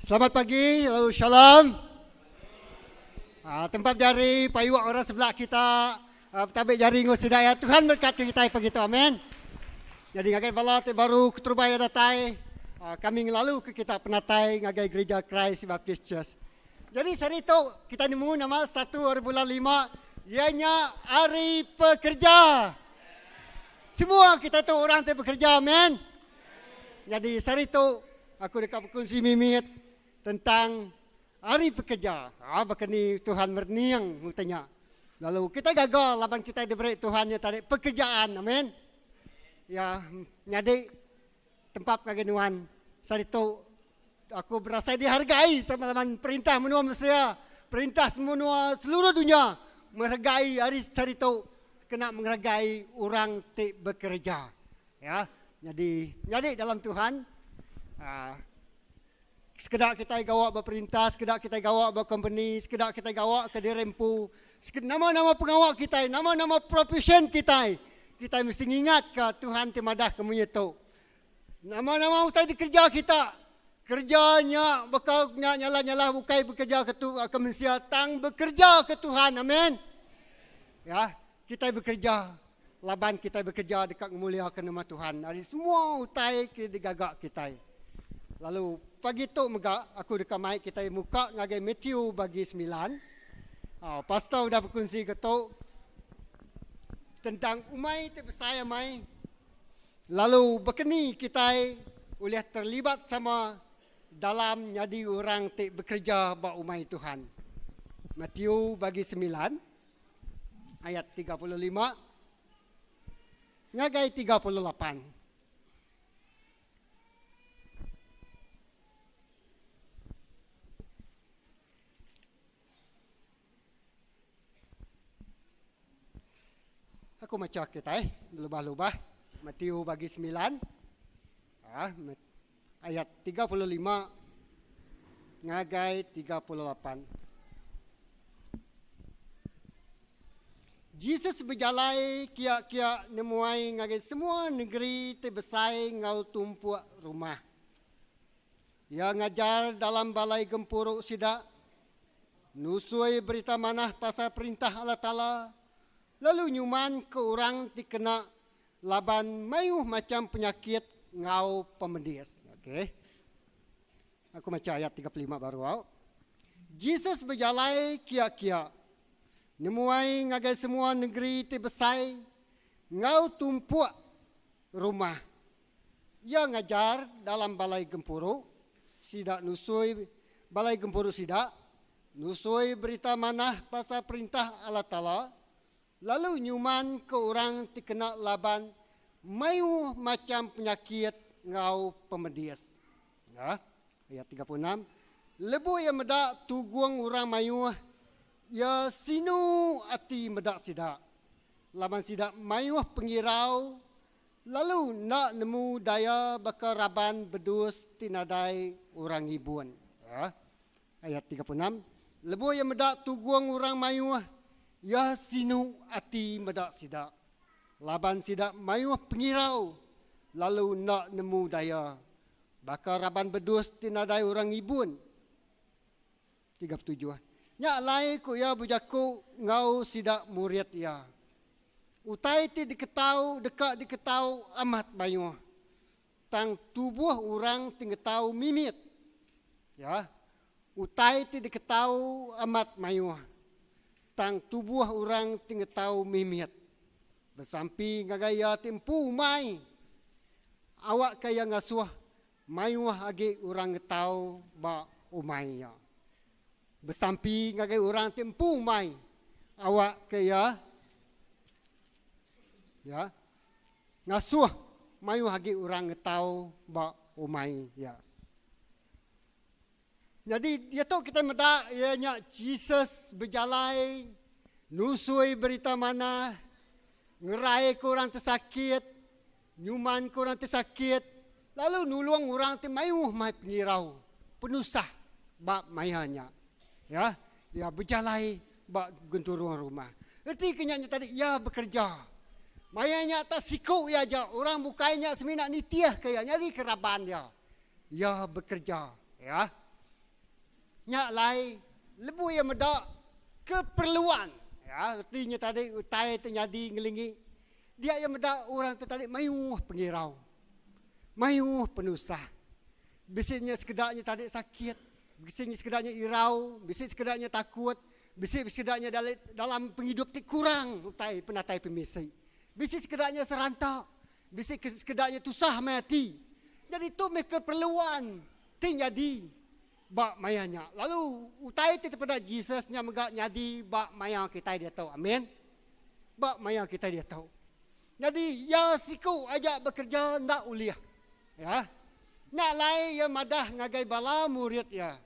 Selamat pagi lalu shalom. Ah, tempat jari payuk orang sebelah kita ah, bertabik jari ngau sida ya. Tuhan berkat ke kita pagi tu. Amin. Jadi ngagai bala ti baru keterubah ya datai ah, kami ngelalu ke kita penatai ngagai Gereja Christ Baptist Church. Jadi sehari tu kita nemu nama satu hari bulan lima ianya hari pekerja. Semua kita tu orang ti bekerja, amin. Jadi sehari tu aku deka bekunsi mimit tentang hari pekerja. Ha, baka ni Tuhan merening utai nya. Lalu kita gaga laban kita diberi Tuhan nya tadi pekerjaan, amin. Ya, nyadi tempap ngagai nuan sehari tu aku berasai dihargai sama laban perintah menua Malaysia, perintah menua seluruh dunya menghargai hari sehari tu kena menghargai orang ti bekereja. Ya, nyadi nyadi dalam Tuhan uh, sekeda kitai gawa ba perintah, sekeda kitai gawa ba kompeni, sekeda kitai gawa ke diri empu. Nama-nama pengawa kitai, nama-nama profession kitai, kitai mesti ngingatka Tuhan ti madah ke munyi tu. Nama-nama utai dikereja kita, kereja nya baka nya nyalah-nyalah bukai bekereja ke tu ke mensia tang bekereja ke Tuhan. Amen. Ya, kitai bekereja Laban kitai bekereja deka ngemuliaka nama Tuhan ari semua utai ke digaga kitai. Lalu pagi tu mega aku deka mai kitai muka ngagai Matthew bagi semilan. Pastor udah bekunsi ke tu tentang umai ti besai amai lalu bekeni kitai ulih terlibat sama dalam nyadi orang ti bekereja ba umai Tuhan. Matthew bagi semilan. ayat 35 ngagai 38. Aku macha kitai belubah-lubah Matthew bagi 9 ah, ayat 35 ngagai 38. Jesus bejalai kia-kia nemuai ngagai semua negeri ti besai enggau tumpuk rumah. Iya ngajar dalam balai gempuru sida, nusui berita manah pasal Perintah Allah Taala, lalu nyumanka orang ti kena Laban mayuh macham penyakit enggau pemedis. Okey. Aku macha ayat 35 baru au. Jesus bejalai kia-kia nemuai ngagai semua negeri ti besai enggau tumpuk rumah. Iya ngajar dalam balai gempuru sida nusui balai gempuru sida nusui berita manah pasal perintah Allah Taala lalu nyuman ke orang ti kena laban mayuh macham penyakit enggau pemedis. Ya, ayat 36. Lebuh iya meda tugung orang mayuh, iya sinu ati meda sida, laban sida mayuh pengirau lalu enda nemu daya baka raban bedus ti nadai orang ngibun. Ya. Ayat 36, Lebuh iya meda tugung orang mayuh, iya sinu ati meda sida, laban sida mayuh pengirau lalu enda nemu daya, baka raban bedus ti nadai orang ngibun. 37. Nya alai ku iya bejaku enggau sida murid iya, Utai ti diketau deka diketau amat mayuh, Tang tubuh orang ti ngetau mimit. Ya, utai ti diketau amat mayuh. Tang tubuh orang ti ngetau mimit. Besampi ngagai iya ti empu umai. Awakka iya ngasuh mayuh agi orang ngetau ba umai iya. Besampi ngagai orang ti empu umai. Awakka iya ya Ngasuh mayuh agi orang ngetau ba umai iya. Nyadi diatu kitai meda iya nya Jesus bejalai nusui berita manah, ngeraika orang ti sakit, nyumanka orang ti sakit, lalu nulung orang ti mayuh mai pengirau, penusah ba maya nya. Ya, iya bejalai ba genturung rumah. Reti ke nya nya tadi iya bekereja. Maya nya tak siku iya aja, orang bukai nya semina nitihka iya, nyadika raban iya. Iya bekereja. Ya. Nya alai lebuh iya meda keperluan, ya, reti nya tadi utai ti nyadi ngelingi, dia iya meda orang tu tadi mayuh pengirau, mayuh penusah. Bisi nya sekeda nya tadi sakit, bisi nya sekeda nya irau, bisi sekeda nya takut, bisi sekeda nya dalam pengidup ti kurang utai penatai pemisi. Bisi sekeda nya seranta, Bisi ke sekeda nya tusah meh ati. Nyadi tu meh keperluan ti nyadi ba maya nya. Lalu utai ti dipeda Jesus nya mega nyadi ba maya kitai diatu. Amin. Ba maya kitai diatu. Nyadi iya siku aja bekereja enda ulih. Ya. Nya alai iya madah ngagai bala murid iya,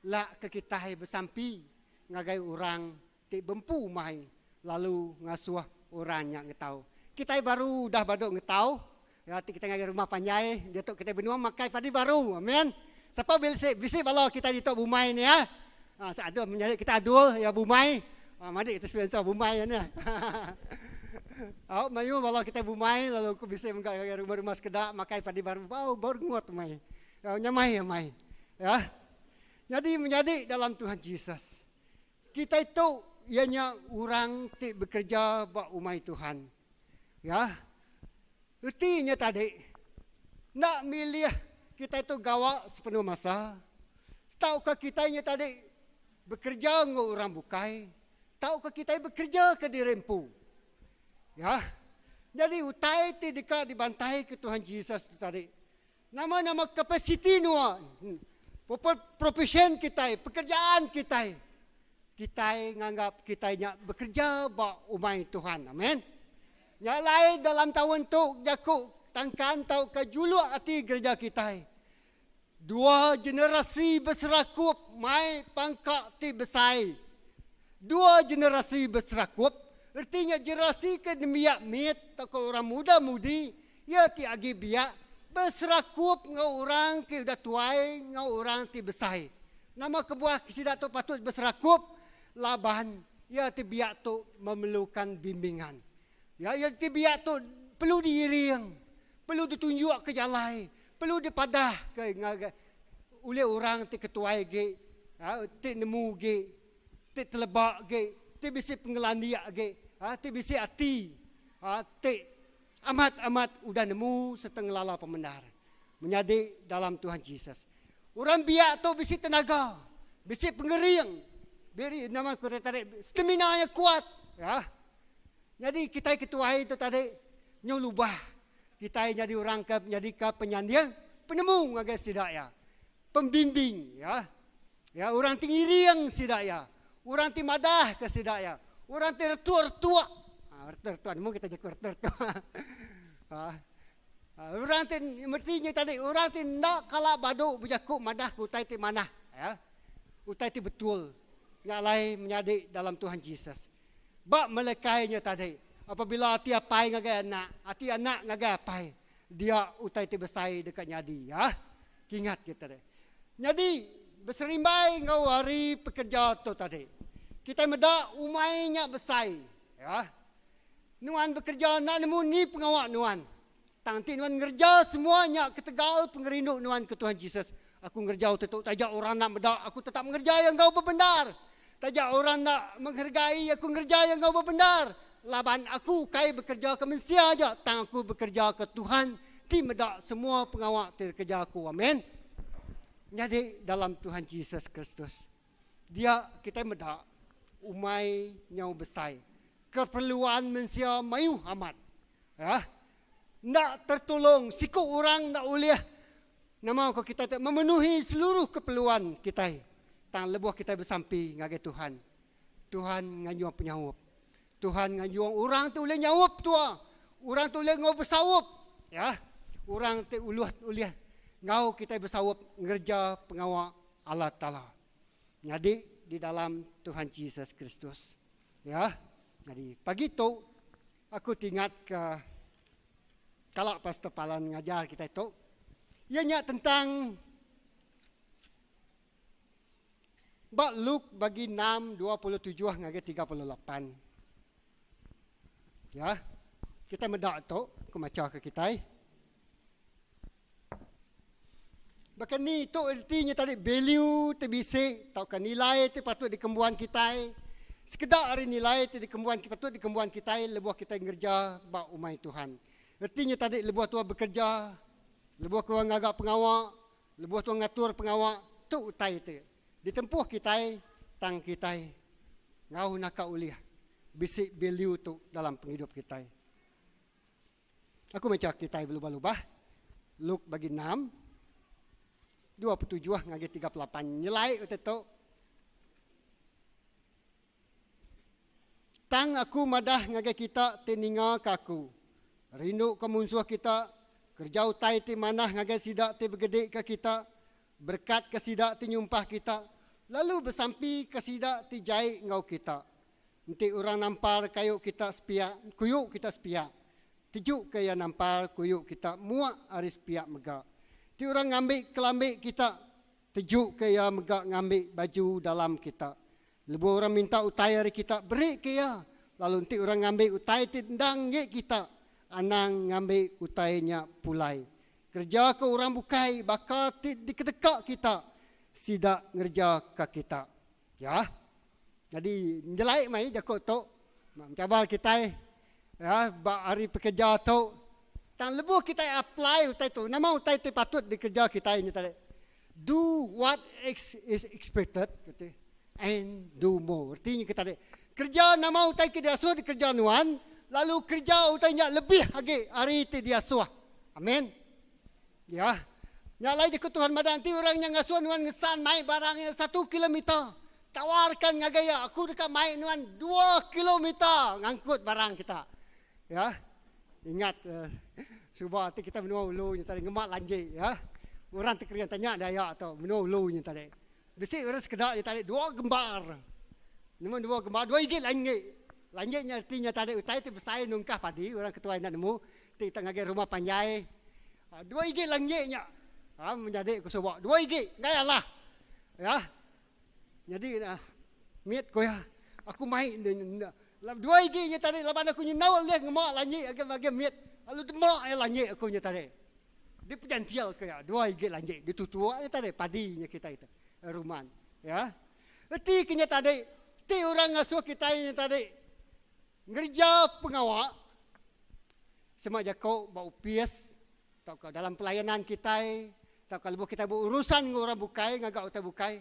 Lak ke kitai besampi ngagai orang ti bempu umai lalu ngasuh orang nya ngetau. Kitai baru udah badu ngetau, ya ti kitai ngagai rumah panjai, diatu kitai benung makai padi baru. Amen. Sapa bisi bisi bala kitai ditu bumai ni ya. Ha, adu menyadi kita adul ya bumai. Ha, madi kita sebensa bumai ya ni. Au mayuh bala kitai bumai lalu aku bisi mega ngagai rumah-rumah sekeda makai padi baru. Bau baru ngut mai. Ya, nyamai amai. Ya. Nyadi menyadi dalam Tuhan Jesus. Kitai tu iya nya orang ti bekereja ba umai Tuhan. Ya. Reti nya tadi, enda milih kitai tu gawa sepenuh masa, tauka kitai nya tadi bekereja enggau orang bukai, tauka kitai bekereja ke diri empu. Ya. Nyadi utai ti deka dibantaika Tuhan Jesus tu tadi, Nama-nama kapasiti nuan, profesyen kitai, pekerjaan kitai, kitai nganggap kitai nya bekerja ba umai Tuhan. Amen. Nya alai dalam taun tu jaku tangkan tauka juluk ati gereja kitai, dua generasi beserakup mai pangka ti besai. Dua generasi beserakup reti nya generasi ke nembiak mit tauka orang muda-mudi Iya ti agi biak beserakup enggau orang ti udah tuai enggau orang ti besai. Nama kebuah sida tu patut beserakup? Laban iya ti biak tu memerlukan bimbingan. Ya, iya ti biak tu perlu diiring, perlu ditunjukka jalai, perlu dipadahka ngagai ulih orang ti ketuai agi, ti nemu agi, ti teleba agi, ti bisi pengelandik agi, ti bisi ati ti Amat-amat udah nemu sereta ngelala pemendar menyadi dalam Tuhan Jesus. Orang biak tu bisi tenaga, bisi pengering, beri nama ku tadi stamina nya kuat. Ya. Nyadi kitai ke tuai tu tadi nyu lubah kitai nyadi orang ke nyadika penyanding penemu ngagai sida iya. Pembimbing ya. Ya orang ti ngiring sida iya. Orang ti madah ke sida iya. Orang ti retuk-retuk. Ha, retuk-retuk nemu kita jaku retuk-retuk. Ha. Ha, orang ti mesti nya tadi orang ti enda kala badu bejaku madah ke utai ti manah ya. Utai ti betul. Nya alai menyadi dalam Tuhan Jesus. Ba melekai nya tadi apabila ati apai ngagai anak, ati anak ngagai apai, dia utai ti besai deka nyadi ya. Kingat kita deh. Nyadi beserimbai enggau hari pekerja tu tadi. Kitai meda umai nya besai ya. Nuan bekerja enda nemu ni pengawa nuan. Tang enti nuan ngereja semua nya ketegal pengerindu nuan ke Tuhan Jesus. Aku ngereja utai tu taja orang enda meda aku tetap ngereja iya enggau bebendar. Taja orang enda menghargai aku ngereja iya enggau bebendar. Laban aku ukai bekereja ke mensia aja tang aku bekereja ke Tuhan ti meda semua pengawa ti dikereja aku. Amen. Nyadi dalam Tuhan Jesus Kristus. Dia kitai meda umai nyau besai. Keperluan mensia mayuh amat. Ya. Enda tertulung siku orang enda ulih nama ko kitai tu memenuhi seluruh keperluan kitai. Tang lebuh kitai besampi ngagai Tuhan, Tuhan nganyuh penyaup. Tuhan nganyuh orang ti ulih nyaup tua. Orang ti ulih enggau besaup. Ya. Orang ti uluh ulih enggau kitai besaup ngereja pengawa Allah Taala. Nyadi di dalam Tuhan Jesus Kristus. Ya. Nyadi pagi tu aku tingat ke kala Pastor Palan ngajar kitai tu. Iya nya tentang ba Luke bagi 6 27 ngagai 38. Ya. Kita meda tu, aku macha ke kitai. Baka ni tu reti nya tadi value ti bisi tauka nilai ti patut dikembuan kitai. Sekeda ari nilai ti dikembuan patut dikembuan kitai lebuh kitai ngereja ba umai Tuhan. Reti nya tadi lebuh tua bekereja, lebuh tua ngaga pengawa, lebuh tua ngatur pengawa, tu utai ti ditempuh kitai tang kitai enggau naka ulih bisi value tu dalam pengidup kitai. Aku macha kitai belubah-lubah Luke bagi 6 27 ngagai 38 nyelai utai tu. Tang aku madah ngagai kita ti ningaka aku, rinduka munsuh kita, kereja utai ti manah ngagai sida ti begedika kita, berekatka sida ti nyumpah kita, lalu besampika sida ti jai enggau kita. Enti orang nampar kayu kita sepiak, kuyu kita sepiak, tejuka iya nampar kuyu kita muak ari sepiak mega. Enti orang ngambi kelambi kita, tejuka iya mega ngambi baju dalam kita. Lebuh orang minta utai ari kita, berika iya. Lalu enti orang ngambi utai ti endang enggi kita, anang ngambi utai nya pulai. Kerejaka orang bukai baka ti dikedeka kita, sida ngerejaka kita. Ya. Jadi nyelai mai jaku tu mencabar kitai ya ba hari pekerja tu. Tang lebuh kitai apply utai tu, nama utai ti patut dikereja kitai nya tadi. Do what is expected kati and do more. Reti nya kita tadi. Kerja nama utai ke diasuh dikereja nuan, lalu kerja utai nya lebih agi ari ti diasuh. Amen. Ya. Nya alai jaku Tuhan madah enti orang nya ngasuh nuan ngesan mai barang iya satu kilometer, tawarkan ngagai iya, aku deka mai nuan dua kilometer ngangkut barang kita. Ya. Ingat uh, suba ti kita menua ulu nya tadi ngema lanji ya. Orang ti kering tanya daya tu menua ulu nya tadi. Bisi orang sekeda nya tadi dua gembar. Nemu dua gembar, dua igi lanji. Lanji nya reti nya tadi utai ti besai nungkah padi orang ketuai enda nemu ti tak ngagai rumah panjai. Ha, dua igi lanji nya. Ha, menyadi ku suba. Dua igi enggai alah. Ya. Nyadi nah, mit ko ya. Aku mai dua igi nya tadi laban aku nyenau leh ngema lanji agi bagi mit. Lalu demak ya lanji aku nya tadi. Dipejantil ke ya dua igi lanji ditutuk nya tadi padi nya kita itu ruman. Ya. Reti ke nya tadi, ti orang ngasuh kitai nya tadi ngereja pengawa sema jaku ba opis tauka dalam pelayanan kitai tauka lebuh kitai berurusan enggau orang bukai ngaga utai bukai,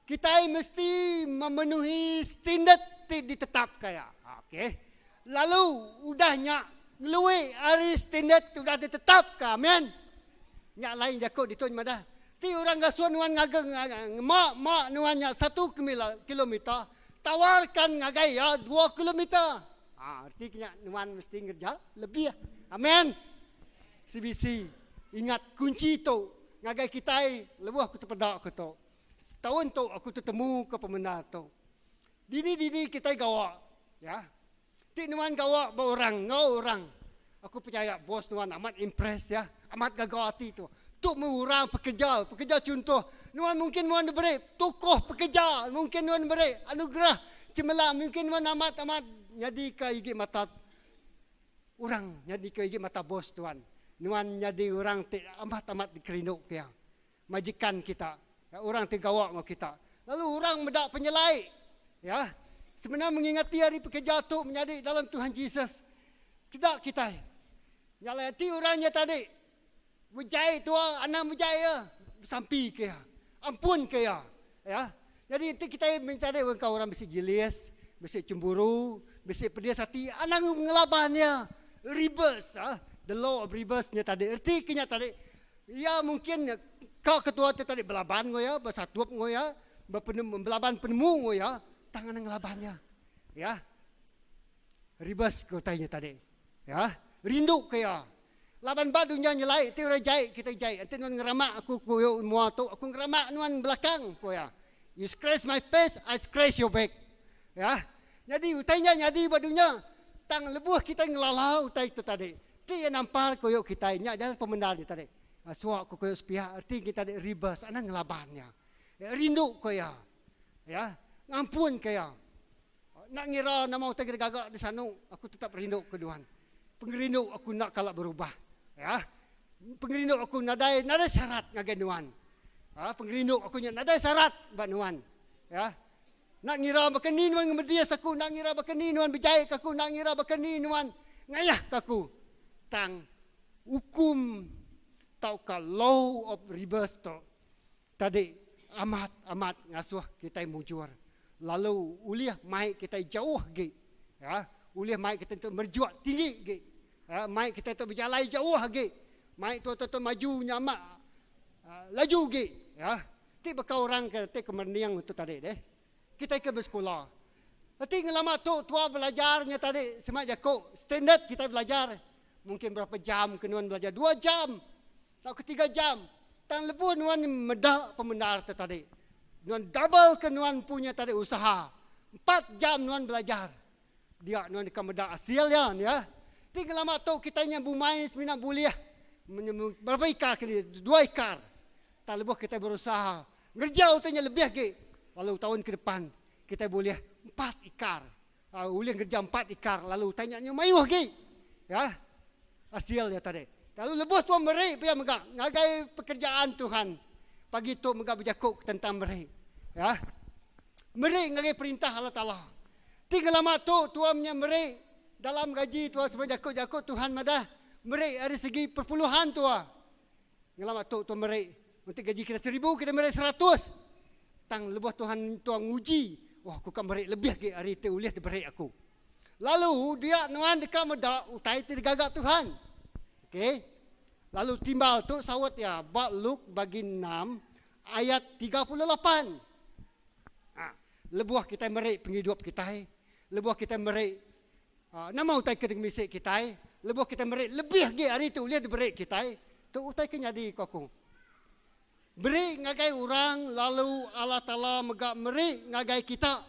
kitai mesti memenuhi standard ti ditetapka iya. Okey. Lalu udah nya ngelui ari standard ti udah ditetapka. Amen. Nya alai jaku ditu nya madah, ti orang ngasuh nuan ngaga ngema ma nuan nya satu kilometer, tawarkan ngagai iya dua kilometer. Ha, reti ke nya nuan mesti ngereja lebih. Amen. CBC, ingat kunchi tu ngagai kitai lebuh aku tepeda ke tu. Setaun tu aku tetemu ke pemendar tu. Dini-dini kitai gawa, ya. Ti nuan gawa ba orang enggau orang, aku pechaya bos nuan amat impress ya, amat gaga ati tu. Tu meh orang pekerja, pekerja chuntoh. Nuan mungkin nuan diberi tukuh pekerja, mungkin nuan diberi anugerah cemerlang, mungkin nuan amat amat nyadika igi mata orang, nyadika igi mata bos tuan. Nuan nyadi orang ti amat amat dikerindu ke iya. Majikan kita, orang ti gawa enggau kita. Lalu orang meda penyelai. Ya. Semina mengingati hari pekerja tu menyadi dalam Tuhan Jesus. Keda kitai. Nya alai ati orang nya tadi bejai tua anang bejai iya, besampi ke iya. Ampun ke iya. Ya. Jadi enti kitai minta tadi orang orang bisi jealous, bisi cemburu, bisi pedis ati, anang ngelaban iya. Reverse, ah, the law of reverse nya tadi. Erti ke nya tadi Iya mungkin ka ketua ti tadi belaban enggau iya, besatup enggau iya, bepenemu belaban penemu enggau iya, tang anang ngelaban iya. Ya. Ribas ke utai nya tadi. Ya. Rindu ke iya. Laban ba dunya nyelai ti orang jai kita jai. Enti nuan ngeramak aku ku mua tu, aku ngeramak nuan belakang ku iya. You scratch my face, I scratch your back. Ya. Nyadi utai nya nyadi ba dunya. Tang lebuh kita ngelala utai tu tadi, Ti iya nampar koyok kitai nya jalai pemendar nya tadi. Suak ko koyok sepiak reti kita tadi reverse anang ngelaban iya. Rindu ko iya. Ya, ngampun ke iya. Enda ngira nama utai ke digaga di sanu aku tetap rindu ke nuan. Pengerindu aku enda kala berubah. Ya. Pengerindu aku nadai nadai syarat ngagai nuan. Ha, pengerindu aku nya nadai syarat ba nuan. Ya. Nak ngira baka ni nuan ngemedis aku, nak ngira baka ni nuan bejaika aku, nak ngira baka ni nuan ngayahka aku. Tang ukum tauka law of reverse tu tadi amat amat ngasuh kitai mujur lalu ulih mai kitai jauh agi ya ulih mai kitai tu merjuk tinggi agi ya mai kitai tu bejalai jauh agi mai tu tu maju nyamak laju agi ya Ti baka orang ke ti ke merening tu tadi deh. Kitai ke besekula. Enti ngelama tu tua belajar nya tadi sema jaku standard kitai belajar mungkin berapa jam ke nuan belajar dua jam tauka tiga jam tang lebuh nuan meda pemendar tu tadi nuan double ke nuan punya tadi usaha empat jam nuan belajar dia nuan deka meda asil iya nya. Ti ngelama tu kitai nya bumai semina bulih berapa ikar ke dua ikar. Tang lebuh kitai berusaha ngereja utai nya lebih agi lalu taun ke depan kitai bulih empat ikar. Ulih ngereja empat ikar lalu utai nya nyau mayuh agi. Ya. Asil iya tadi. Lalu lebuh tuan meri pia mega ngagai pekerjaan Tuhan. Pagi tu mega bejaku tentang meri. Ya. Meri ngagai perintah Allah Taala. Ti ngelama tu tua menya meri dalam gaji tua sebab jaku-jaku Tuhan madah meri ari segi perpuluhan tua. Ngelama tu tua meri enti gaji kita seribu kita meri seratus. Tang lebuh Tuhan tua nguji, wah aku ka meri lebih agi ari ti ulih diberi aku. Lalu dia nuan deka meda utai ti digaga Tuhan. Okey. Lalu timbal tu saut iya ba Luke bagi enam ayat 38. Ha, lebuh kitai meri pengidup kitai, lebuh kitai meri uh, nama utai ke dikemisi kitai, lebuh kitai meri lebih agi ari ti ulih diberi kitai, tu utai ke nyadi ku aku. Beri ngagai orang lalu Allah Taala mega meri ngagai kita.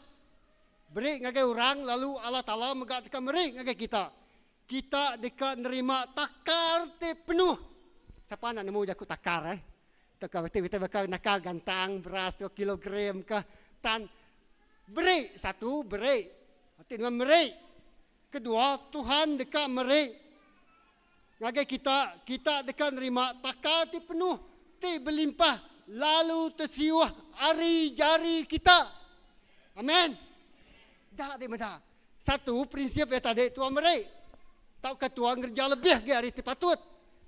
Beri ngagai orang lalu Allah Taala mega deka meri ngagai kita. Kita deka nerima takar ti penuh. Sapa enda nemu jaku takar eh? Tauka reti kitai baka nakar gantang beras tu kilogram kah tan. Beri satu beri. Enti nuan meri. Kedua Tuhan deka meri ngagai kita, kita deka nerima takar ti penuh ti belimpah lalu tesiuh ari jari kita. Amen. Da di meda. Satu prinsip iya tadi tuan meri. Tauka tuan ngereja lebih agi ari ti patut.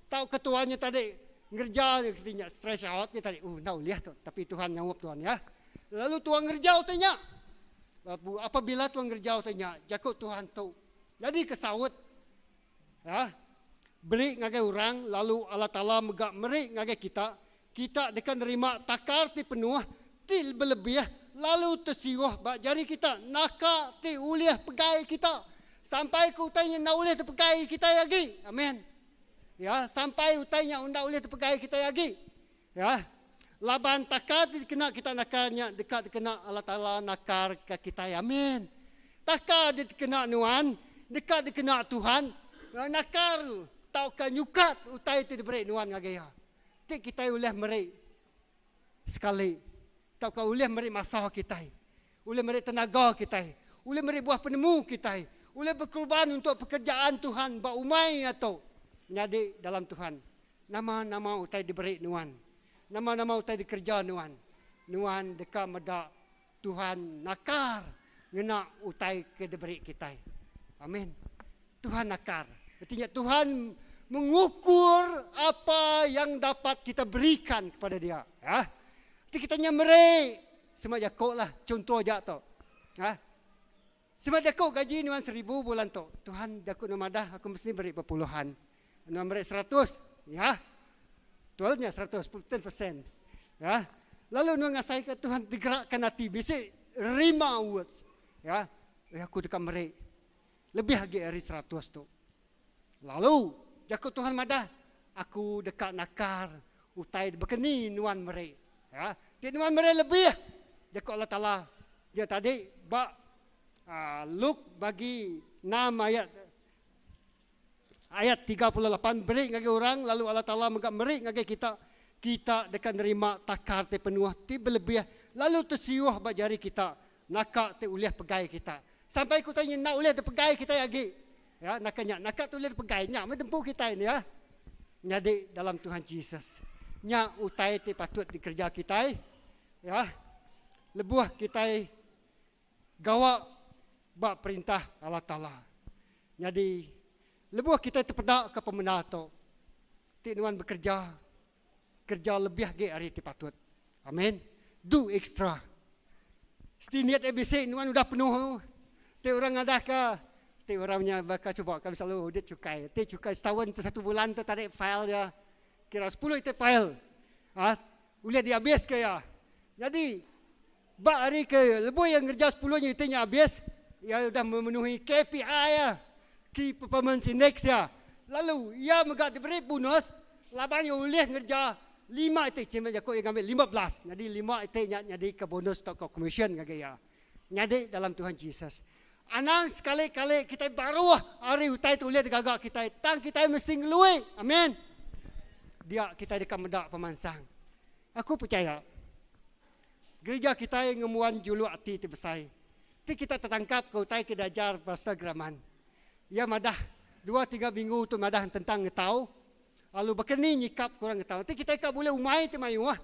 Tauka tuan nya tadi ngereja ti nya stress out nya tadi. Uh enda ulih tu tapi Tuhan nyaup tuan ya. Lalu tuan ngereja utai nya. Apabila tuan ngereja utai nya, jaku Tuhan tu nyadi ke saut Ya. Beri ngagai orang lalu Allah Taala mega meri ngagai kita. Kita deka nerima takar ti penuh, ti belebih lalu tesiuh ba jari kita naka ti ulih pegai kita sampai ke utai nya enda ulih dipegai kitai agi. Amen. Ya, sampai utai nya enda ulih dipegai kitai agi. Ya. Laban takar ti dikena kita nakar nya deka dikena Allah Taala nakar ka kitai. Amin. Takar ti dikena nuan deka dikena Tuhan nakar tauka nyukat utai ti diberi nuan ngagai iya. Ti kitai ulih meri sekali tauka ulih meri masa kitai, ulih meri tenaga kitai, ulih meri buah penemu kitai, ulih bekorban untuk pekerjaan Tuhan ba umai iya tu nyadi dalam Tuhan. Nama-nama utai diberi nuan, nama-nama utai dikereja nuan, nuan deka meda Tuhan nakar ngena utai ke diberi kitai. Amin. Tuhan nakar. Reti nya Tuhan mengukur apa yang dapat kita berikan kepada Dia. Ya. Reti kita nya meri sema jaku lah, chunto aja tu. Ya. Sema jaku gaji nuan seribu bulan tu. Tuhan jaku nuan madah aku mesti meri bepuluhan. Nuan meri seratus. Ya. Betul nya seratus, ten percent. Ya. Lalu nuan ngasaika Tuhan digerakkan ati bisi rima words. Ya. Eh, aku deka meri lebih agi ari seratus tu. Lalu jaku Tuhan madah aku deka nakar utai bekeni nuan meri. Ya, ti nuan meri lebih jaku Allah Taala dia tadi ba uh, Luke bagi 6 ayat ayat 38 beri ngagai orang lalu Allah Taala mega meri ngagai kita kita deka nerima takar ti penuh ti belebih lalu tersiuh ba jari kita naka ti ulih pegai kita sampai ku tanya enda ulih dipegai kita agi ya naka nya naka ti ulih dipegai nya meh dempu kita ni ya. Menyadi dalam Tuhan Jesus. Nya utai ti patut dikereja kitai ya. Lebuh kitai gawa ba perintah Allah Taala. Nyadi lebuh kitai tepeda ke pemendar tu ti nuan bekereja kereja lebih agi ari ti patut. Amen. Do extra. Stinit ABC nuan udah penuh ti orang ngadah ka ti orang nya baka suba kami selalu audit cukai. Ti cukai setahun tu satu bulan tu tarik file dia kira 10 iti file. Ha, ulih dihabis ke iya. Jadi ba hari ke lebuh iya ngereja 10 nya iti nya habis, iya udah memenuhi KPI iya, Key Performance Index iya. Lalu iya mega diberi bonus laban iya ulih ngereja lima iti cuma jaku iya ngambi 15. Nyadi lima iti nya nyadika bonus tauka commission ngagai iya. Nyadi dalam Tuhan Jesus. Anang sekali-kali kitai baruh ari utai ti ulih digaga kitai tang kitai mesti ngelui. Amen. Dia kitai deka meda pemansang. Aku pechaya gerija kitai ngembuan juluk ati ti besai ti kita tetangkap ke utai ke diajar Pastor Graman. Iya madah dua tiga minggu tu madah tentang ngetau lalu baka ni nyikap ke orang ngetau. Enti kitai ka bulih umai ti mayuh,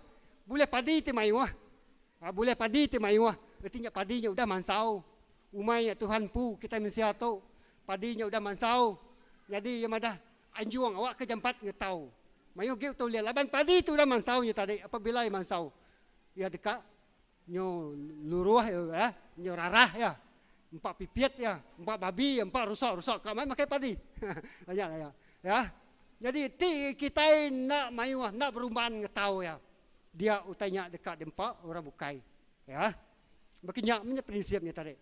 bulih padi ti mayuh, Ha, bulih padi ti mayuh, reti nya padi nya udah mansau. Umai nya Tuhan empu kitai mensia tu. Padi nya udah mansau. Nyadi iya madah anjung awak ke jampat ngetau. Mayuh agi utai ulih laban padi ti udah mansau nya tadi apabila iya mansau iya deka nyu luruh iya nyu rarah iya. Empa pipit iya, empa babi iya, empa rusa, rusa ka mai makai padi. Nya lah iya. Ya. Nyadi ti kitai enda mayuh enda berumban ngetau iya. Dia utai nya deka diempa orang bukai. Ya. Baka nya meh prinsip nya tadi.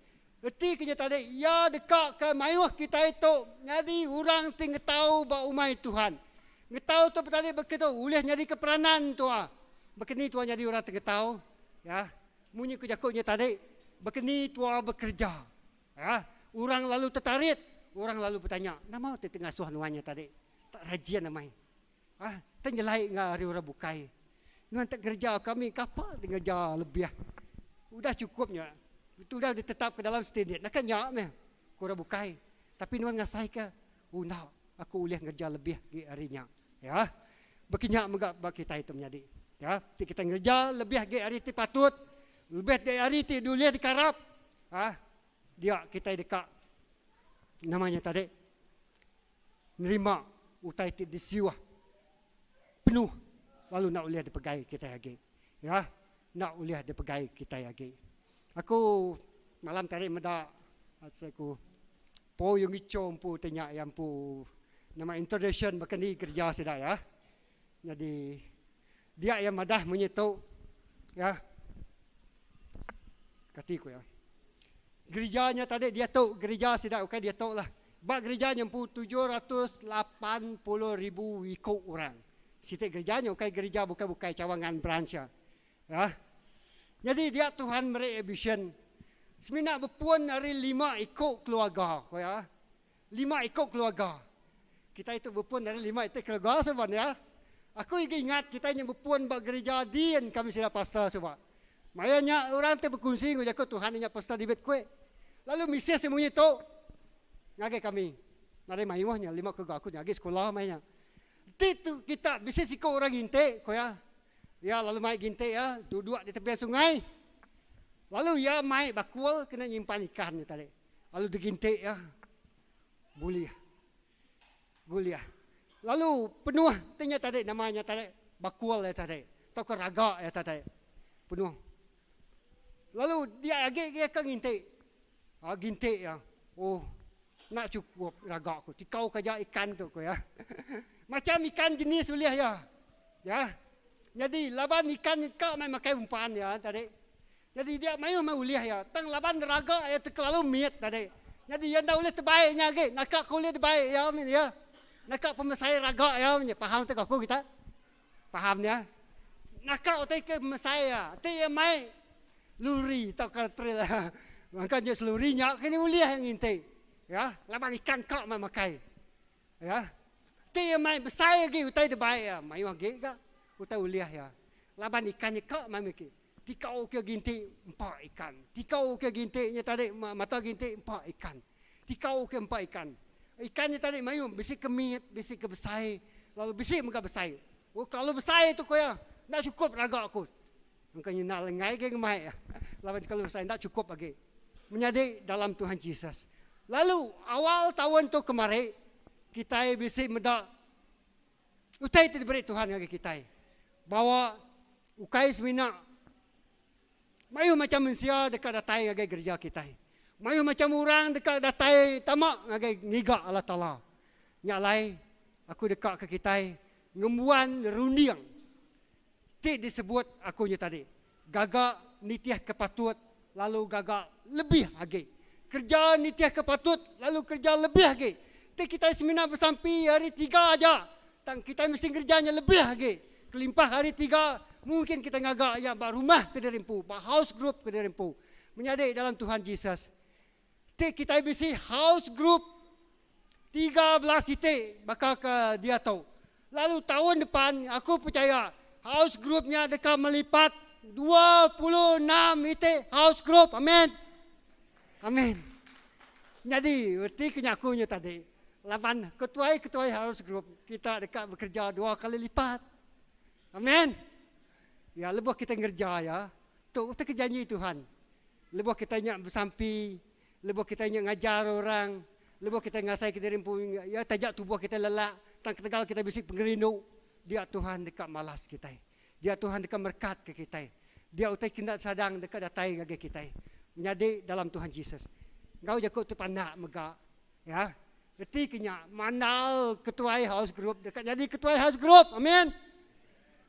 Reti ke nya tadi, iya deka ke mayuh kitai tu nyadi orang ti ngetau ba umai Tuhan. Ngetau tu tadi baka tu ulih nyadika peranan tua. Baka ni tua nyadi orang ti ngetau? Ya. Munyi ku jaku nya tadi, baka ni tua bekereja. Ya. Orang lalu tetarit, orang lalu betanya, nama ti ngasuh nuan nya tadi? Tak rajin amai. Ah, te nyelai enggau ari orang bukai. Nuan te ngereja kami kapa te ngereja lebih. Udah cukup nya. Itu udah ditetapka dalam standard. Naka nya meh ku orang bukai. Tapi nuan ngasaika, oh enda, aku ulih ngereja lebih agi ari nya. Ya. Baka nya mega ba kitai tu menyadi. Ya, ti kitai ngereja lebih agi ari ti patut, lebih agi ari ti ulih dikarap, ah, dia kitai deka nama nya tadi nerima utai ti disiuh penuh lalu enda ulih dipegai kitai agi. Ya, enda ulih dipegai kitai agi. Aku malam tadi meda aku Po Yung Icho empu ti nya iya empu nama introduction baka ni kereja sida ya. Nyadi dia iya madah munyi tu ya. Kati ku iya. Gerija nya tadi diatu gerija sida ukai diatu lah. Ba gerija nya empu 780 ribu iku orang. Siti gerija nya ukai gerija bukai-bukai cawangan branch iya. Ya. Nyadi dia Tuhan meri vision semina bepun ari lima iku keluarga ku iya. Lima iku keluarga. Kitai tu bepun ari lima iti keluarga suba ya. Aku agi ingat kitai nya bepun ba gerija din kami sida pastor suba. Maya nya orang ti bekunsi enggau jaku Tuhan nya Pastor David Kuek. Lalu misih si munyi tu ngagai kami. Nadai mayuh nya lima keluarga aku nya agi sekula maya nya. Enti tu kita bisi siku orang nginti ku iya. Iya lalu mai ginti iya duduk di tebing sungai. Lalu iya mai bakul kena nyimpan ikan nya tadi. Lalu diginti iya bulih. Bulih. Lalu penuh ti nya tadi nama nya tadi bakul iya tadi tauka raga iya tadi penuh. Lalu dia agi iya ke nginti. Ha ginti iya. Oh enda chukup raga ku tikau ke aja ikan tu ku iya. Macam ikan jenis ulih iya. Ya. Nyadi laban ikan ka mai makai umpan iya tadi. Nyadi dia mayuh meh ulih iya. Tang laban raga iya tekelalu mit tadi. Nyadi iya enda ulih tebai nya agi. Naka ke ulih dibai iya mih iya. Naka pemesai raga iya mih nya. Faham tu aku kita? Faham nya? Naka utai ke pemesai iya. Ti iya mai luri tauka trailer. Engka nya seluri nya kini ulih iya nginti. Ya, laban ikan ka meh makai. Ya. Ti iya mai besai agi utai dibai iya, mayuh agi ga utai ulih iya. Laban ikan nya ka meh miki. Tikau ke ginti empa ikan. Tikau ke ginti nya tadi mata ginti empa ikan. Tikau ke empa ikan. Ikan nya tadi mayuh bisi ke mit, bisi ke besai. lalu bisi mega besai. Oh kelalu besai tu ku iya, enda chukup raga aku. Engka nyenda lengai agi ngemai iya laban kelalu besai enda chukup agi. Menyadi dalam Tuhan Jesus. Lalu awal taun tu kemari kitai bisi meda utai ti diberi Tuhan ngagai kitai. Bawa ukai semina Mayuh macham mensia deka datai ngagai gerija kitai. Mayuh macham orang deka datai tama ngagai ngiga Allah Taala. Nya alai, aku deka ke kitai ngembuan runding ti disebut aku nya tadi. Gaga nitihka patut lalu gaga lebih agi. Kereja nitihka patut lalu kereja lebih agi. Ti kitai semina besampi hari tiga aja, tang kitai mesti ngereja nya lebih agi. Kelimpah hari tiga, mungkin kitai ngaga iya ba rumah ke diri empu, ba house group ke diri empu. Menyadi dalam Tuhan Jesus, ti kitai bisi house group 13 iti baka ke diatu. Lalu taun depan aku pechaya house group nya deka melipat 26 iti house group. Amen. Amin. Nyadi reti ke nyaku nya tadi, laban ketuai-ketuai house group kita deka bekereja dua kali lipat. Amin. Ya lebuh kita ngereja ya, tu utai ke janji Tuhan. Lebuh kita nya besampi, lebuh kita nya ngajar orang, lebuh kita ngasai ke diri empu ya taja tubuh kita lelak, tang ketegal kita bisi pengerindu, dia Tuhan deka malas kitai. Dia Tuhan deka merekatka kitai. Dia utai ke enda sadang deka datai ngagai kitai. Menyadi dalam Tuhan Jesus. Enggau jaku ti pandak mega, ya. Reti ke nya, mandal ketuai house group deka nyadi ketuai house group. Amin.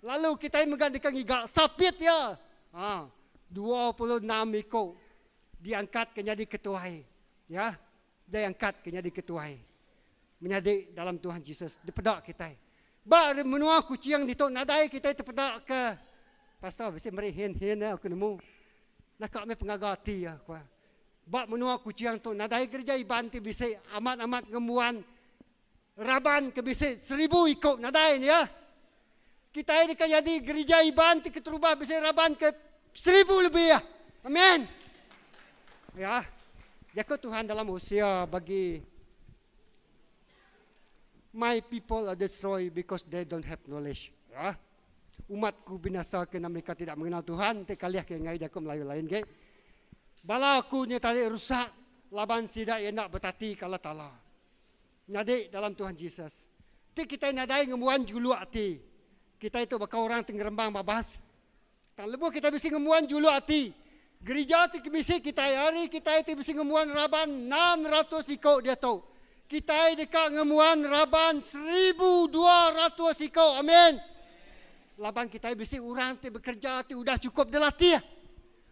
Lalu kitai mega deka ngiga sapit iya. Ha, 26 iku diangkat ke nyadi ketuai. Ya. Diangkat ke nyadi ketuai. Menyadi dalam Tuhan Jesus dipeda kitai. Ba menua Kuching ditu nadai kitai tepeda ke pastor bisi meri hin-hin aku nemu. Naka meh pengaga ati aku. Ba menua Kuching tu nadai gereja Iban ti bisi amat-amat ngembuan raban ke bisi seribu iku nadai ne ya. Kitai deka nyadi gereja Iban ti keterubah bisi raban ke seribu lebih. Amen. Ya. Jaku Tuhan dalam Hosea bagi My people are destroyed because they don't have knowledge. Ya. Umatku binasa kerana mereka tidak mengenal Tuhan. Ti kalih ke ngai jaku Melayu lain ke. Bala aku nya tadi rusak laban sida iya enda betati ke Allah Taala. Nyadi dalam Tuhan Jesus. Ti kitai nadai ngembuan juluk ati, kitai tu baka orang ti ngerembang babas. Tang lebuh kitai bisi ngembuan juluk ati, gerija ti bisi kitai ari kitai ti bisi ngembuan raban 600 iko diatu, kitai deka ngembuan raban 1200 iko. Amin. Laban kitai bisi orang ti bekerja ti udah chukup dilatih.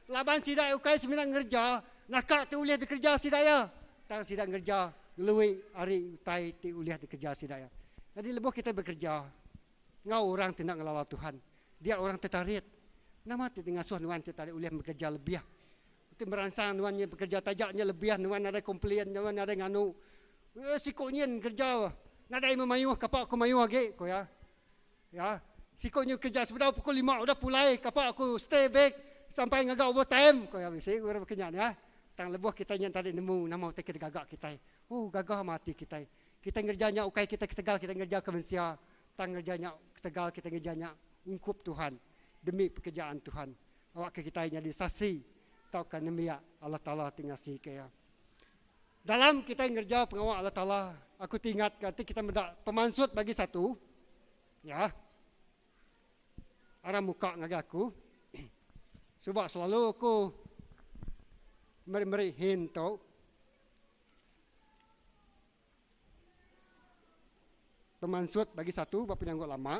Laban sida ukai semina ngereja naka ti ulih dikereja sida iya. Tang sida ngereja ngelui ari utai ti ulih dikereja sida iya. Nyadi lebuh kitai bekereja enggau orang ti enda ngelala Tuhan, dia orang tetarit. Nama ti ngasuh nuan ti tarik ulih bekereja lebih? Ti meransang nuan nyin bekereja taja nya lebih nuan nadai komplain, nuan nadai nganu. Eh siku nyin kereja nadai memayuh kapa aku mayuh agi, ku iya. Ya. Siku nyu kerja sebedau pukul lima udah pulai kapa aku stay back sampai ngaga overtime ko ya bisi orang baka nya ya. Tang lebuh kitai nya tadi nemu nama utai ke digaga kitai. Oh gaga mah ati kitai. Kitai ngereja nya ukai kitai ketegal kitai ngereja ke mensia tang ngereja nya ketegal kitai ngereja nya ungkup Tuhan demi pekerjaan Tuhan. Awakka kitai nyadi saksi tauka nembiak Allah Taala ti ngasika iya. Dalam kitai ngereja pengawa Allah Taala, aku ti ingatka enti kitai meda pemansut bagi satu, ya. Aram muka ngagai aku. Suba selalu aku meri-meri hint tu. Pemansut bagi satu ba penyanggup lama.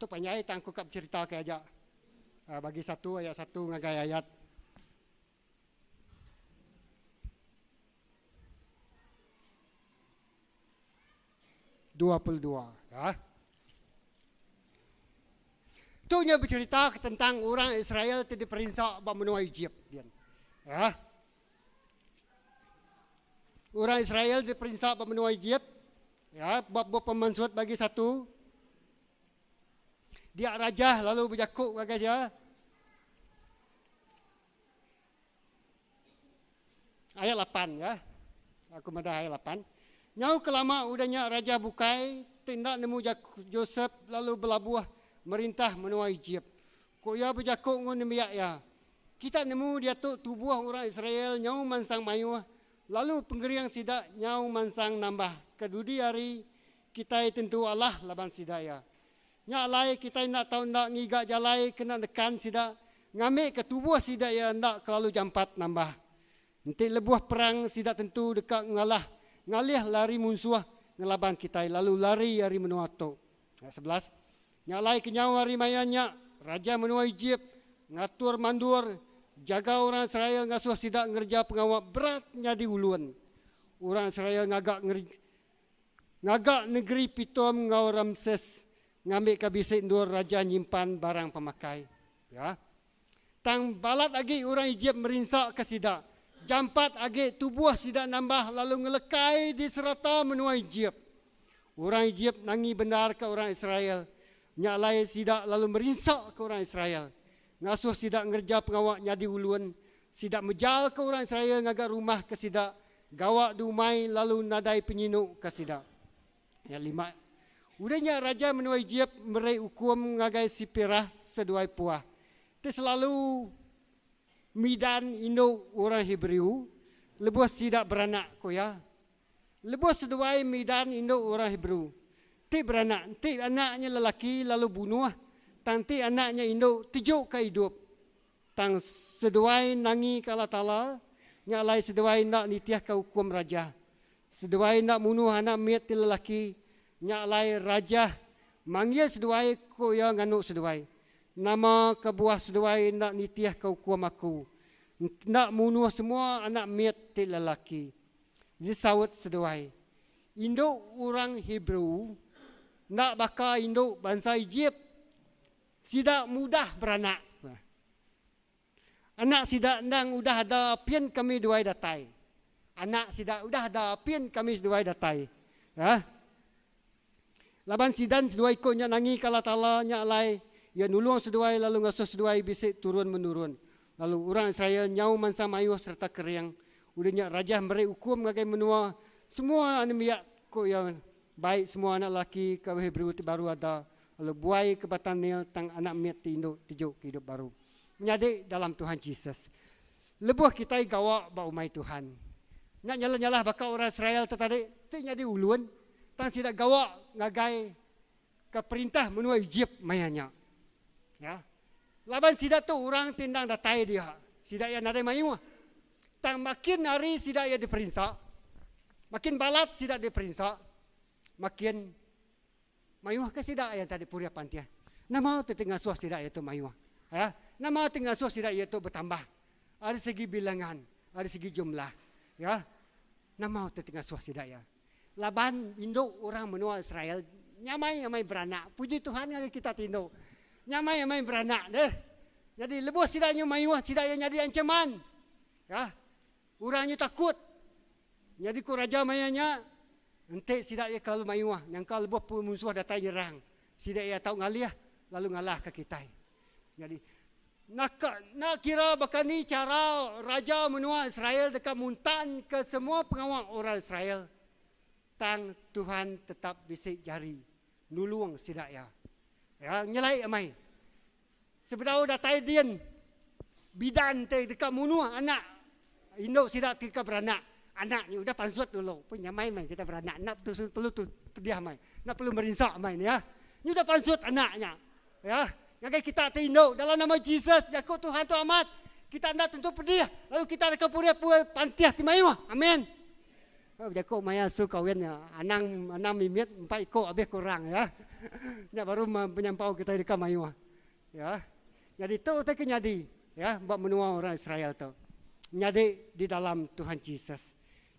Tu panjai tang aku ka becerita ke aja. Uh, bagi satu ayat satu ngagai ayat 22 ya. Tu nya becerita tentang orang Israel ti diperinsa ba menua Egypt dian. Ya. Orang Israel diperinsa ba menua Ejip. Ya, ba bup Pemansut bagi satu. Dia raja lalu bejaku ngagai iya. Ayat lapan ya. Aku madah ayat lapan. Nyau kelama udah nya raja bukai ti enda nemu Josep lalu belabuh merintah menua Ejip. Ku iya bejaku enggau nembiak iya, Kita nemu diatu tubuh orang Israel nyau mansang mayuh lalu pengering sida nyau mansang nambah ke dudi hari kitai tentu alah laban sida iya. Nya alai kitai enda tau enda ngiga jalai kena nekan sida ngambika tubuh sida iya enda kelalu jampat nambah. Enti lebuh perang sida tentu deka ngalah ngalih lari munsuh ngelaban kitai lalu lari ari menua tu. Ayat 11. Nya alai kenyau ari maya nya, raja menua Ejip ngatur mandur jaga orang Israel ngasuh sida ngereja pengawa berat nyadi ulun. Orang Israel ngaga ngaga negeri Pitom enggau Ramses ngambika bisi endur raja nyimpan barang pemakai. Ya. Tang balat agi orang Ejip merinsaka sida. Jampat agi tubuh sida nambah lalu ngelekai di serata menua Ejip. Orang Ejip nangi bendar ke orang Israel. Nya alai sida lalu merinsaka orang Israel, ngasuh sida ngereja pengawa nyadi ulun. Sida mejalka orang Israel ngaga rumah ke sida, gawa di umai lalu nadai penyinu ke sida. Ayat 5. Udah nya raja menua Ejip meri ukum ngagai Sipirah seduai Puah, ti selalu midan indu orang Hebrew lebuh sida beranak, ku iya. Lebuh seduai midan indu orang Hebrew ti beranak, enti anak nya lelaki lalu bunuh, tang enti anak nya indu tejuka idup. Tang seduai nangika Allah Taala, nya alai seduai enda nitihka ukum raja. Seduai enda munuh anak mit ti lelaki, nya alai raja manggil seduai ku iya nganu seduai, Nama kebuah seduai enda nitihka ukum aku, enda munuh semua anak mit ti lelaki? Disaut seduai, Indu orang Hebrew enda baka indu bansa Ejip. Sida mudah beranak. Anak sida endang udah ada pin kami duai datai. Anak sida udah ada pin kami seduai datai. Ha? Laban sidan seduai iku nya nangi ke Allah Taala nya alai iya nulung seduai lalu ngasuh seduai bisi turun menurun. Lalu orang Israel nyau mansang mayuh sereta kering. Udah nya rajah meri ukum ngagai menua semua anembiak ku iya Bai semua anak lelaki ke Hebrew ti baru ada, lalu buai ke Batang Nil tang anak mit ti indu teju ke idup baru. Menyadi dalam Tuhan Jesus. Lebuh kitai gawa ba umai Tuhan, nya nyalah-nyalah baka orang Israel te tadi ti nyadi ulun tang sida gawa ngagai ke perintah menua Ejip maya nya. Ya. Laban sida tu orang ti endang datai dia. Sida iya nadai mayuh. Tang makin hari sida iya diperinsa, makin balat sida diperinsa, makin mayuh ke sida iya tadi purih pantih. Nama tu ti ngasuh sida iya tu mayuh? Ya, nama ti ngasuh sida iya tu betambah ari segi bilangan, ari segi jumlah? Ya, nama tu ti ngasuh sida iya? Laban indu orang menua Israel nyamai amai beranak. Puji Tuhan ngagai kita ti indu. Nyamai amai beranak deh. Nyadi lebuh sida nyu mayuh, sida iya nyadi ancaman. Ya. Orang nyu takut. Nyadi ku raja maya nya, enti sida iya kelalu mayuh, nyangka lebuh munsuh datai nyerang, sida iya tau ngalih lalu ngalahka kitai. Nyadi, naka enda kira baka ni chara raja menua Israel deka muntanka semua pengawa orang Israel, tang Tuhan tetap bisi jari nulung sida iya. Ya, nyelai amai. Sebedau datai din, bidan ti deka munuh anak indu sida ti deka beranak. Anak nya udah pansut dulu. Pun nyamai meh kita beranak. Enda perlu pedih amai. Enda perlu merinsa amai ne ya. Nya udah pansut anak nya. Ya, ngagai kita ti indu dalam nama Jesus jaku Tuhan tu amat. Kita enda tentu pedih lalu kita deka purih pantih ti mayuh. Amin. Oh, jaku maya su kawin nya anang anang mimit empat iku abih kurang ya. Nya baru penyampau kita deka mayuh. Ya. Jadi tu utai ke nyadi ya ba menua orang Israel tu. Nyadi di dalam Tuhan Jesus.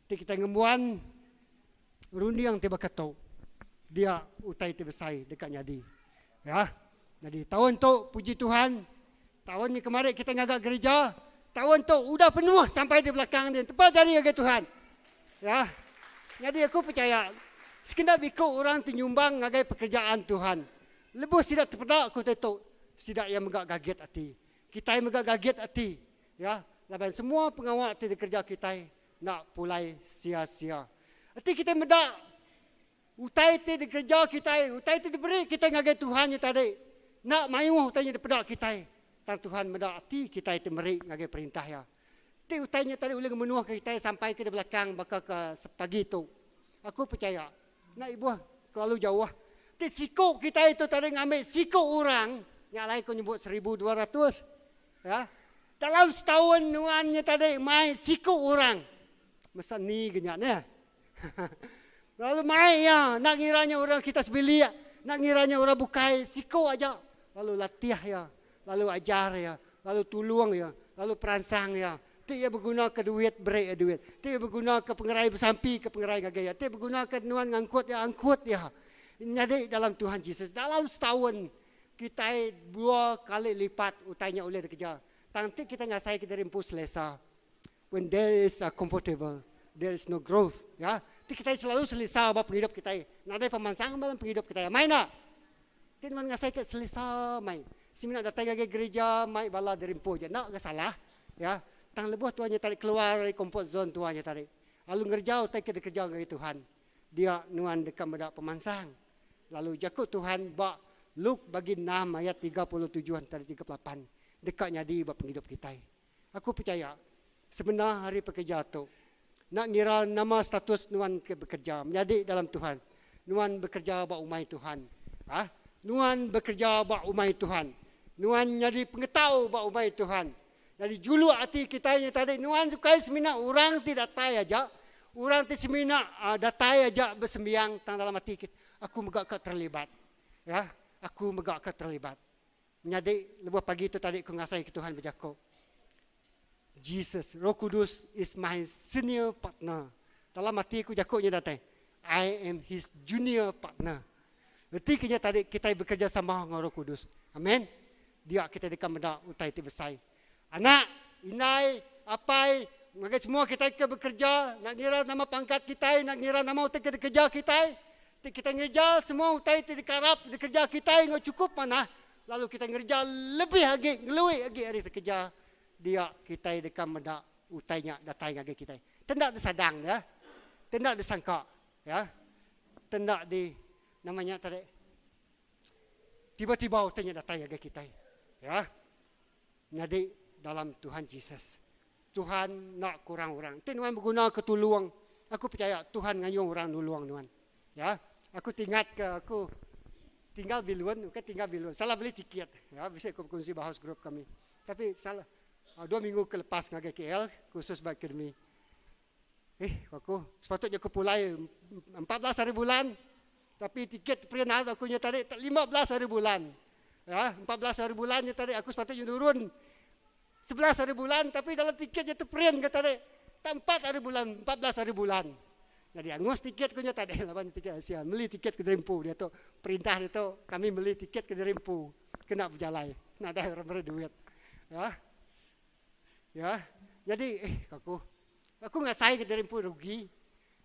Ti kita ngembuan Runding ti baka tu dia utai ti besai deka nyadi. Ya. Jadi taun tu puji Tuhan, taun ni kemari kita ngaga gereja, taun tu udah penuh sampai di belakang din. Tepa jari ngagai Tuhan. Ya. Nyadi aku pechaya sekeda biku orang ti nyumbang ngagai pekerjaan Tuhan. Lebuh sida tepeda ke utai tu, sida iya mega gagit ati. Kitai mega gagit ati. Ya, laban semua pengawa ti dikereja kitai enda pulai sia-sia. Enti kitai meda utai ti dikereja kitai, utai ti diberi kitai ngagai Tuhan nya tadi, enda mayuh utai nya dipeda kitai. Tang Tuhan meda ati kitai ti meri ngagai perintah Iya. Ti utai nya tadi ulih ngemenuhka kitai sampai ke di belakang baka ke pagi tu. Aku pechaya, enda ibuh kelalu jauh. Ti siku kitai tu tadi ngambi siku orang, nya alai ku nyebut 1200. Ya. Dalam setaun nuan nya tadi mai siku orang. Mesa ni ke nya neh. Lalu mai iya, enda ngira nya orang kita sebilik, enda ngira nya orang bukai, siku aja. Lalu latih iya, lalu ajar iya, lalu tulung iya, lalu peransang iya. Ti iya begunaka duit, beri iya duit. Ti iya begunaka pengerai, besampika pengerai ngagai iya. Ti begunaka nuan ngangkut iya, angkut iya. Nyadi dalam Tuhan Jesus, dalam setaun kitai dua kali lipat utai nya ulih dikereja. Tang ti kitai ngasaika diri empu selesa, when there is a comfortable, there is no growth. Ya, ti kitai selalu selesa ba pengidup kitai, nadai pemansang ba dalam pengidup kitai. Amai enda? Ti nuan ngasai ke selesa mai. Semina datai ngagai gereja mai bala diri empu aja. Enda ke salah. Ya, tang lebuh tuan nya tadi keluar ari comfort zone tuan nya tadi, lalu ngereja utai ke dikereja ngagai Tuhan, dia nuan deka meda pemansang. Lalu jaku Tuhan ba Luke bagi enam ayat 37 antara 38 deka nyadi ba pengidup kitai. Aku pechaya, semena hari pekereja tu, enda ngira nama status nuan ke bekereja menyadi dalam Tuhan, nuan bekereja ba umai Tuhan. Ha? Nuan bekereja ba umai Tuhan. Nuan nyadi pengetau ba umai Tuhan. Nyadi juluk ati kitai nya tadi nuan ukai semina orang ti datai aja, orang ti semina uh, datai aja besembiang tang dalam ati kita, aku mega ka terlibat. Ya, aku mega ka terlibat. Menyadi lebuh pagi tu tadi ku ngasai ke Tuhan bejaku. Jesus, Roh Kudus is my senior partner. Dalam ati ku jaku nya datai. I am his junior partner. Reti ke nya tadi kitai bekerja sama enggau Roh Kudus. Amen. Dia kitai deka meda utai ti besai. Anak, indai, apai, ngagai semua kitai ke bekerja, enda ngira nama pangkat kitai, enda ngira nama utai ke dikereja kitai, ti kitai ngereja semua utai ti dikarap dikereja kitai enggau chukup manah, lalu kitai ngereja lebih agi, ngelui agi ari sekeja, dia kitai deka meda utai nya datai ngagai kitai. Ti enda disadang ya. Ti enda disangka ya. Ti enda di nama nya tadi. Tiba-tiba utai nya datai ngagai kitai. Ya. Nyadi dalam Tuhan Jesus. Tuhan enda kurang orang. Enti nuan begunaka tulung, aku pechaya Tuhan ngayung orang nulung nuan. Ya. Aku tingatka aku tinggal bilun, bukan tinggal bilun, salah beli tiket. Ya, bisi aku bekunsi ba house group kami. Tapi salah dua minggu ke lepas ngagai KL khusus ba akademi. Eh, aku sepatutnya aku pulai 14 hari bulan. Tapi tiket print out aku nya tadi 15 hari bulan. Ya, 14 hari bulan nya tadi aku sepatutnya turun 11 hari bulan tapi dalam tiket nya tu print ke tadi tak 4 hari bulan, 14 hari bulan. Jadi angus tiket ku nya tadi laban tiket Asia. Meli tiket ke Derimpu dia tu. Perintah dia tu kami meli tiket ke Derimpu kena berjalai. Nadai orang beri duit. Ya. Ya. Jadi eh aku aku ngasai ke diri empu rugi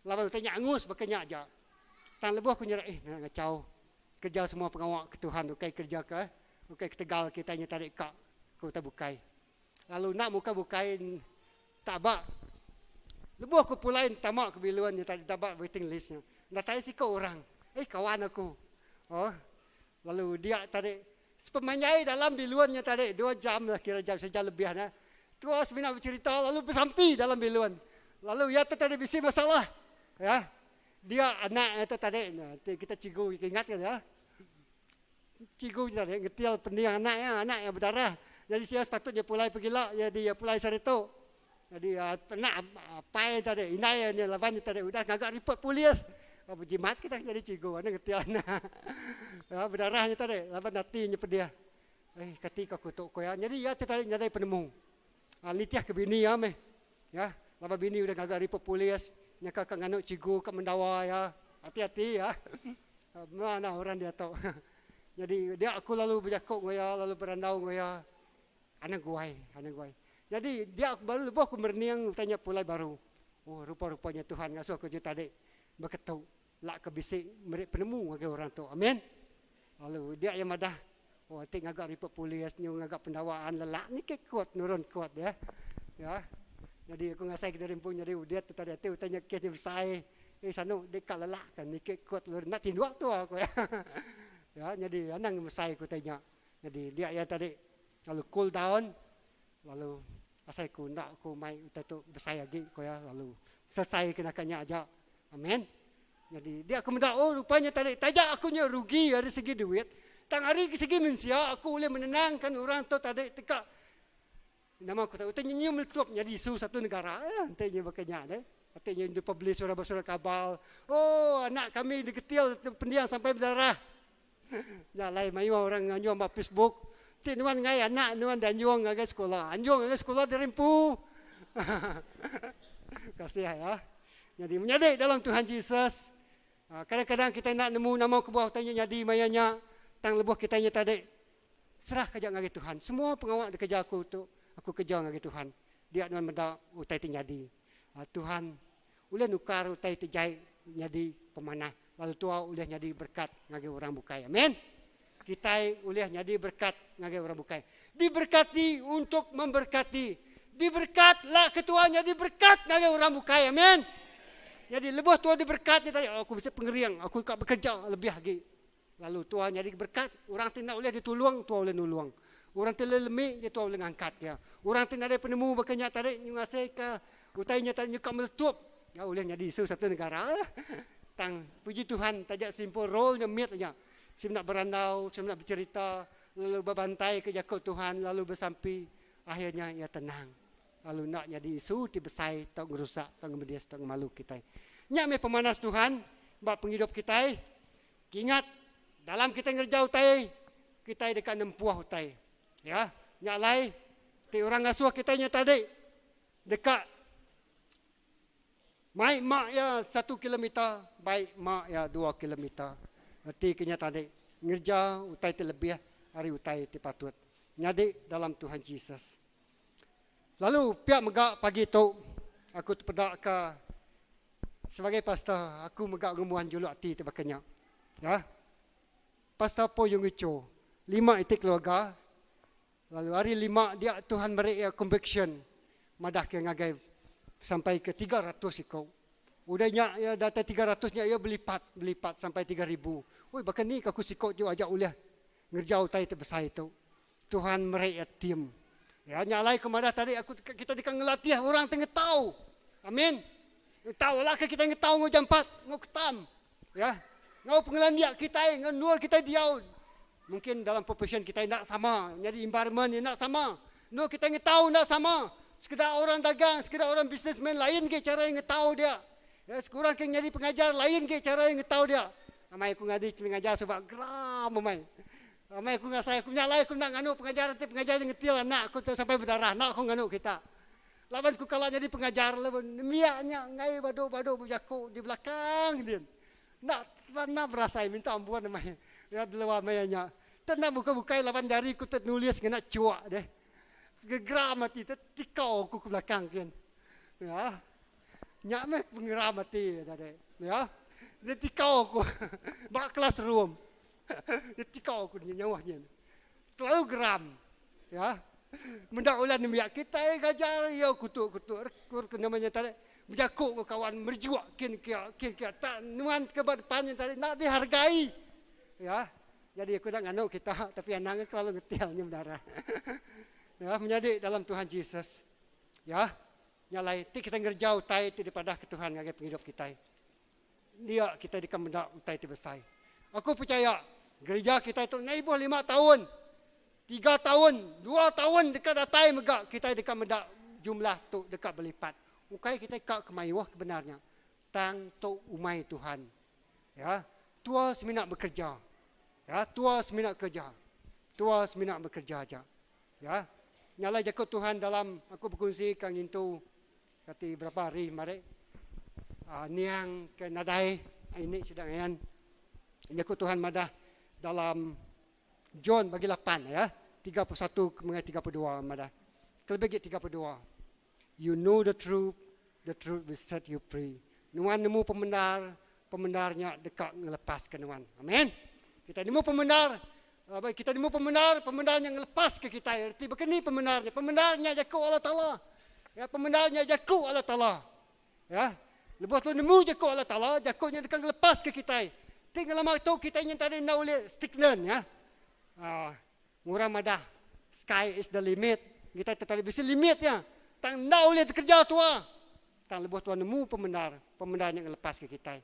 laban utai nya angus baka nya aja. Tang lebuh aku nyerah eh ngena ngachau kerja semua pengawa ke Tuhan ukai kerja ke ukai ketegal kitai nya tadi ka ke utai bukai. Lalu enda muka bukai taba lebuh aku pulai tama ke bilun nya tadi taba waiting list nya datai siku orang eh kawan aku. Oh lalu dia tadi Sepemanjai dalam bilun nya tadi, dua jam lah kira jam sejam lebih nya, tua semina becerita lalu besampi dalam bilun. Lalu iya tu tadi bisi masalah. Ya. Dia anak iya tu tadi, ti kita cikgu ingat ke ya. Cikgu tadi ngetil pending anak iya, anak iya berdarah. Jadi sia sepatutnya pulai pegila, jadi iya pulai sehari tu. Jadi anak apai tadi, indai nya laban nya tadi udah ngaga report polis. Bejimat kita jadi cikgu anu ngetil anak. Ya berdarah nya tadi laban ati nya pedih. Eh kati ka ku tu ku iya. Nyadi iya ti tadi nadai penemu. Ha nitih ke bini iya meh. Ya laban bini udah ngaga report polis nyaka ka nganu cikgu ka mendawa iya. Ati-ati ya. Mana orang diatu. Nyadi dia aku lalu bejaku enggau iya lalu berandau enggau iya. Anang guai, anang guai. Nyadi dia aku baru lebuh aku merening utai nya pulai baru. Oh rupa-rupanya Tuhan ngasuh aku nya tadi beketu lak ke bisi meri penemu ngagai orang tu. Amin. Lalu dia iya madah oh ti ngaga report polis nyu ngaga pendakwaan lelak ni ke court nurun court ya. Ya. Jadi aku ngasai ke diri empu nyadi udit tu tadi ati utai nya kes nya besai. Eh sanu deka lelak kan niki court lalu enda tinduk tu aku. Ya nyadi anang ngemesai ku utai nya. Nyadi dia iya tadi lalu cool down lalu asai ku enda ku mai utai tu besai agi ku iya lalu selesai ke naka nya aja. Amen. Nyadi dia aku meda oh rupanya tadi taja aku nya rugi ari segi duit tang ari segi mensia aku ulih menenangkan orang tu tadi teka nama ku tadi utai nyium meletup nyadi isu satu negara eh enti nya baka nya deh. Ati nya dipublish orang ba surat khabar oh anak kami digetil pendiang sampai berdarah. Nya alai mayuh orang nganjung ba Facebook. Ti nuan ngai anak nuan dianjung ngagai sekula. Anjung ngagai sekula diri empu. Kasih ya. Nyadi menyadi dalam Tuhan Jesus. Ah, kadang-kadang kita enda nemu nama kebuah utai nya nyadi maya nya. Tang lebuh kita nya tadi serah keja ngagai Tuhan. Semua pengawa dikeja aku tu, aku keja ngagai Tuhan. Dia nuan meda utai ti nyadi. Ah, Tuhan ulih nukar utai ti jai nyadi pemanah lalu tua ulih nyadi berekat ngagai orang bukai. Amen. Kitai ulih nyadi berekat ngagai orang bukai. Diberkati untuk memberkati. Diberkat la ketua nyadi berkat ngagai orang bukai. Amen. Jadi lebuh tua diberkat ni tadi, oh, aku bisi pengering, aku ka bekerja lebih agi. Lalu tua nyadi berkat, orang ti enda ulih ditulung, tua ulih nulung. Orang ti lelemi, nya tua ulih ngangkat iya. Orang ti nadai penemu baka nya tadi ngasika utai nya tadi nyuka meletup, nya ulih nyadi isu satu negara. Tang puji Tuhan taja simple role nya mit aja. Semina berandau, semina becherita, lalu bebantaika jaku Tuhan lalu besampi, akhirnya iya tenang. Lalu enda nyadi isu ti besai tau ngerusak, tau ngemedis, tau ngemalu kitai. Nya meh pemanas Tuhan ba pengidup kitai. Kingat, dalam kitai ngereja utai, kitai deka nempuh utai. Ya, nya alai ti orang ngasuh kitai nya tadi deka mai mak iya satu kilometer, bai mak iya dua kilometer. Reti ke nya tadi ngereja utai ti lebih ari utai ti patut nyadi dalam Tuhan Jesus. Lalu pia mega pagi tu aku tepeda ka sebagai pastor aku mega ngembuan juluk ati ti baka nya. Ya. Pastor Paul Yong Cho, lima iti keluarga lalu hari lima dia Tuhan meri iya conviction madah ke ngagai sampai ke 300 iku. Udah nya iya datai 300 nya iya belipat belipat sampai 3000. Oi baka ni ka aku siko tu aja ulih ngereja utai ti besai tu. Tuhan meri iya tim. Ya, nya alai ku madah tadi aku kita deka ngelatih orang ti ngetau. Amin. Ngetau lah ke kita ngetau enggau jampat, enggau ketam. Ya. Enggau pengelandik kitai, enggau endur kitai diau. Mungkin dalam profession kitai enda sama, nyadi environment enda sama. Endur kitai ngetau enda sama. Sekeda orang dagang, sekeda orang businessman lain ge cara iya ngetau dia. Ya, sekurang ke nyadi pengajar lain ge cara iya ngetau dia. Amai aku ngadi pengajar suba geram amai. Amai aku ngasai aku nya alai aku enda nganu pengajar enti pengajar nya ngetil anak aku tu sampai bedarah enda aku nganu kita. Laban ku kala nyadi pengajar lalu nembiak nya enggai badu-badu bejaku di belakang din. Enda enda berasai minta ampun amai ira dulu amai nya. Te enda bukai-bukai laban jari ku te nulis ngena chuk deh. Gegeram ati te tikau aku ke belakang kin. Ya. Nya meh pengeram ati tadi. Ya. Dia tikau aku ba classroom. Dia tikau aku nya nyauh nyin. Terlalu geram. Ya. Menda ulah nembiak kitai ngajar iya kutuk-kutuk rekur ke nama nya tadi. Bejaku enggau kawan merejuk kin kia kin kia tak nuan ke ba depan nya tadi enda dihargai. Ya. Jadi aku enda nganu kita tapi anang kelalu ngetil nya berdarah. Ya, menyadi dalam Tuhan Jesus. Ya. Nya alai ti kita ngereja utai ti dipadahka Tuhan ngagai pengidup kitai. Dia kitai deka meda utai ti besai. Aku pechaya gerija kitai tu enda ibuh lima taun, tiga taun, dua taun deka datai mega kitai deka meda jumlah tu deka belipat. Ukai kitai ka ke mayuh ke bendar nya tang tu umai Tuhan. Ya, tua semina bekerja. Ya, tua semina kerja. Tua semina bekerja aja. Ya. Nya alai jaku Tuhan dalam aku bekunsi ka ngintu Kati berapa hari mari niang ke nadai ini sida ngayan. Jaku Tuhan madah dalam John bagi 8 ya, 31 ke mengai 32 madah. Kelebih agi 32. You know the truth, The truth will set you free. Nuan nemu pemendar, pemendar nya deka ngelepaska nuan. Amen. Kita nemu pemendar, laban kita nemu pemendar, pemendar nya ngelepaska kitai. Reti baka ni pemendar nya? Pemendar nya jaku Allah Taala. Ya, pemendar nya jaku Allah Taala. Ya. Lebuh tu nemu jaku Allah Taala, jaku nya deka ngelepaska kitai. Ti ngelama tu kitai nya tadi enda ulih stagnan ya. Uh, Ngurang madah sky is the limit. Kitai tetap bisi limit ya. Tang enda ulih dikereja tua. Tang lebuh tuan nemu pemendar, pemendar nya ngelepaska kitai.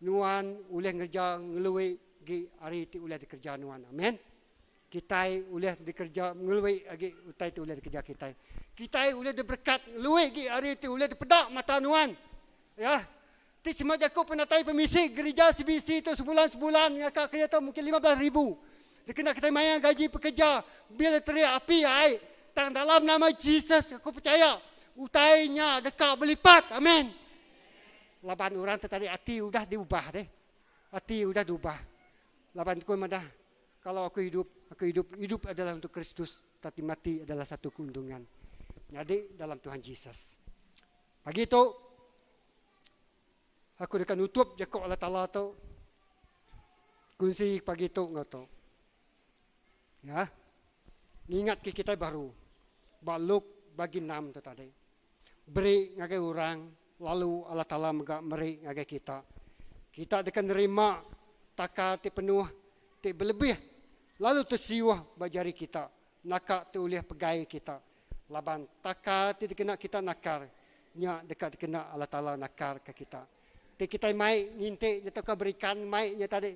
Nuan ulih ngereja ngelui gi ari ti ulih dikereja nuan. Amen. Kitai ulih dikereja ngelui agi utai ti ulih dikereja kitai. Kitai ulih diberekat ngelui gi ari ti ulih dipeda mata nuan. Ya. Ti sema jaku penatai pemisi gerija CBC tu sebulan-sebulan ngaka ke diatu mungkin 15 ribu. Dikena kitai mayar gaji pekerja, bil elektrik, api, ai. Tang dalam nama Jesus aku percaya utai nya deka belipat. Amen. Laban orang ti tadi ati udah diubah deh. Ati udah diubah. Laban ku madah kalau aku hidup, aku hidup, hidup adalah untuk Kristus, tapi mati adalah satu keuntungan. Nyadi dalam Tuhan Jesus. Pagi tu aku deka nutup jaku Allah Taala tu kunsi pagi tu enggau tu. Ya. Ngingat ke kitai baru ba Luke bagi 6 tu tadi. Beri ngagai orang lalu Allah Taala mega meri ngagai kita. Kita deka nerima takar ti penuh ti belebih lalu tersiuh ba jari kita naka ti ulih pegai kita Laban takar ti dikena kita nakar nya deka dikena Allah Taala nakar ke kita. Ti kitai mai nginti nya tauka berikan mai nya tadi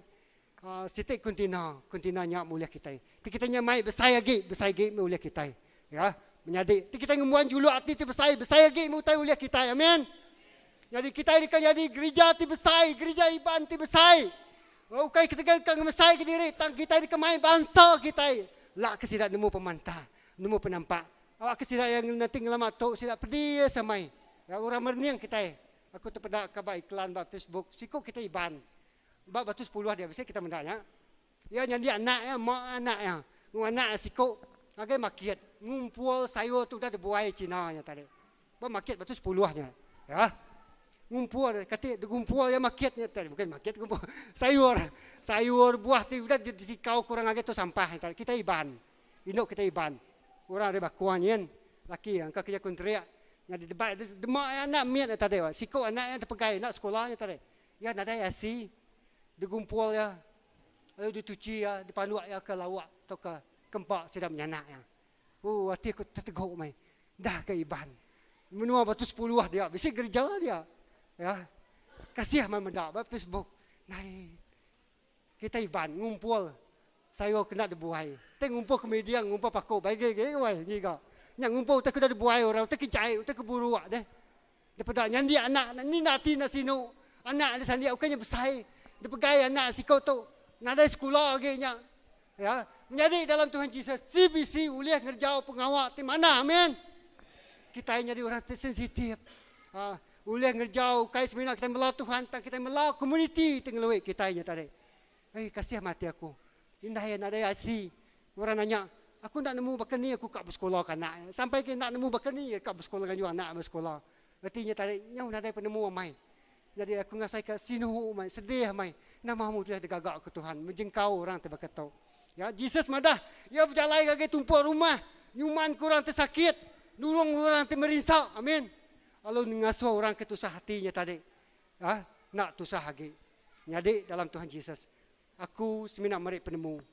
uhh siti kuntina, kuntina nya meh ulih kitai. Ti kitai nya mai besai agi, besai agi meh ulih kitai. Ya, menyadi ti kitai ngembuan juluk ati ti besai, besai agi meh utai ulih kitai. Amen. Nyadi kitai deka nyadi gerija ti besai, gerija Iban ti besai. Ukai ketegal ka ngemesai ke diri tang kitai deka mai bansa kitai lak ke sida nemu pemantah. Nemu penampak. Awak ke sida iya ngenati ngelama tu sida pedis amai. Ya orang merening kitai. Aku tepeda ka ba iklan ba Facebook siku kitai Iban. Ba batu sepuluh dia bisi kita meda nya. Iya nyadi anak iya mak anak iya. Ngu anak iya siku ngagai market ngumpul sayur tu udah dibuai cina nya tadi. Ba market batu sepuluh nya. Ya. Ngumpul kati digumpul iya market nya tadi bukan market gumpul sayur. Sayur buah ti udah ditikau ke orang ngagai tu sampah nya tadi. Kitai Iban. Indu kitai Iban. Orang ari Bakua nyin, laki iya engka keja kontrak nyadi debat dema iya anak mit iya tadi siku anak iya tepegai enda sekula nya tadi. Iya nadai asi digumpul iya lalu dituchi iya dipanduk iya ke lauk tauka ke empa sida menyanak iya. Ooh ati aku tetegu meh dah ke Iban. Menua Batu Sepuluh dia bisi gereja dia. Ya. Kasih meh meda ba Facebook. Nai Kitai Iban ngumpul sayur kena dibuai. Tai ngumpul kemiding, ngumpul paku bai agi agi wai ngiga. Nya ngumpul utai ke udah dibuai orang, utai ke jai, utai ke buruk deh. Daripada nyandik anak ni enda ati enda sinu. Anak enda sandik ukai nya besai. Dipegai anak siku tu nadai sekula agi nya. Ya, menyadi dalam Tuhan Jesus CBC ulih ngereja pengawa ti manah. Amen. Kitai nyadi orang ti sensitif. Ha, ulih ngereja ukai semina kitai mela Tuhan tang kitai mela komuniti ti ngelui kitai nya tadi. Eh kasih mati aku. Indah iya nadai asi. Orang nanya, aku enda nemu baka ni aku ka besekula ke anak. Sampai ke enda nemu baka ni ka besekula nganjung anak besekula. Reti nya tadi nyau nadai penemu amai. Nyadi aku ngasaika sinu mai, sedih mai. Nama mu ulih digaga ku Tuhan mejengkau orang ti baka tu. Ya, Jesus madah, iya bejalai ngagai tumpuk rumah, nyumanka orang ti sakit, nulung orang ti merinsa. Amin. Lalu ngasuh orang ke tusah ati nya tadi, ya, enda tusah agi. Nyadi dalam Tuhan Jesus, aku semina meri penemu.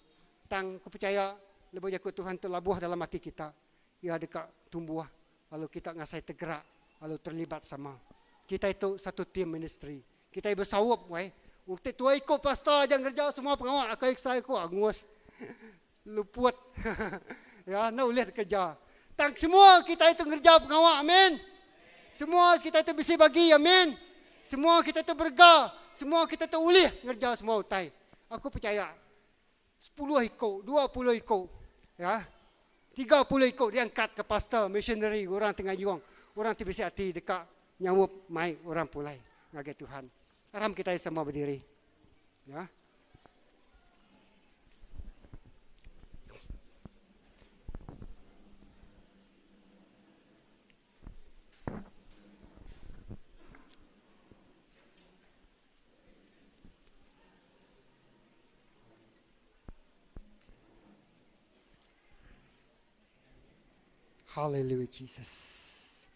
Tang aku pechaya lebuh jaku Tuhan tu labuh dalam ati kita, iya deka tumbuh lalu kita ngasai tegerak lalu terlibat sama. Kitai tu satu team ministry. Kitai besaup wai. Uti tuai iku pastor aja ngereja semua pengawa aku sai aku angus luput. ya enda ulih dikereja. Tang semua kitai tu ngereja pengawa amin. Semua kitai tu bisi bagi amin. Semua kitai tu berega, semua kitai tu ulih ngereja semua utai. Aku percaya Sepuluh iku, 20 iku, ya. 30 iku diangkat ke pastor, missionary, orang ti ngayung, orang ti bisi ati deka nyaup mai orang pulai ngagai Tuhan. Aram kitai sama bediri. Ya. Hallelujah Jesus.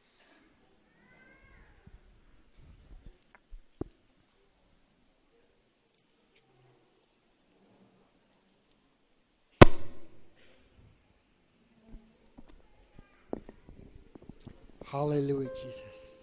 Hallelujah Jesus.